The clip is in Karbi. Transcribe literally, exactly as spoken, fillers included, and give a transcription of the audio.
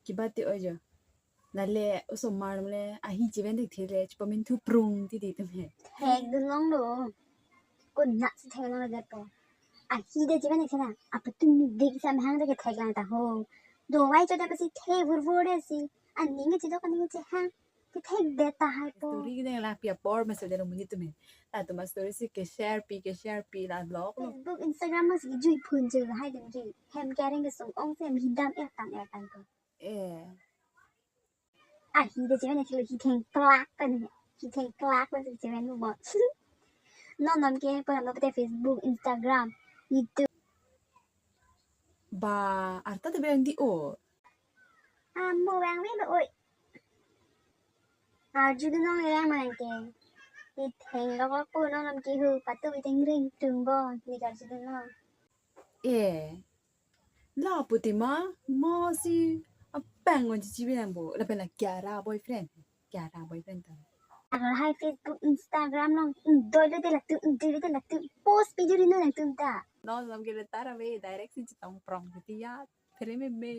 Kibat ti oi jo. Lale osomar le ahi chiven thekthe le chipaminthu prung titi tame. Thekdun longlo. Konat si theklong adet po. Ahi de chiven thekthe na. Apa tumi dik sa mahang de ketheklang ta ho. Dovai cho de pasi the vur vur de si. Aning ke chidok aning ke chehang. Kethekdet tahai po. Story ke deng la pi apor masa de lo muni tame. Latum astory si ke-share pi ke-share pi la lok lo. Facebook, Instagram mas jui phun jui hai dun jui. Hem kereng kesung ong si hem hidam ertan ertan po. Eh. Ahi de chiven akhilo hithengklak kan. Hithengklak kan chiven mo. Non non ke pura no pete Facebook, Instagram, YouTube. Ba arta te bang di o. Amo bang me do oi. Arjudun non erang man ke. Itheng lok lok po non non ke hu patu itheng ring tung bon ni arjudun non. Eh. Lapu ti ma, ma si apeng on chichi bilang bo. Lapen la Kiara boyfriend. Kiara boyfriend ta. Agar hai Facebook, Instagram long, indoi lo de latum, indoi lo de latum. Post video ri non latum ta. Non lam ke le tara ve direct si chitong prong gitu ya. Phere me me.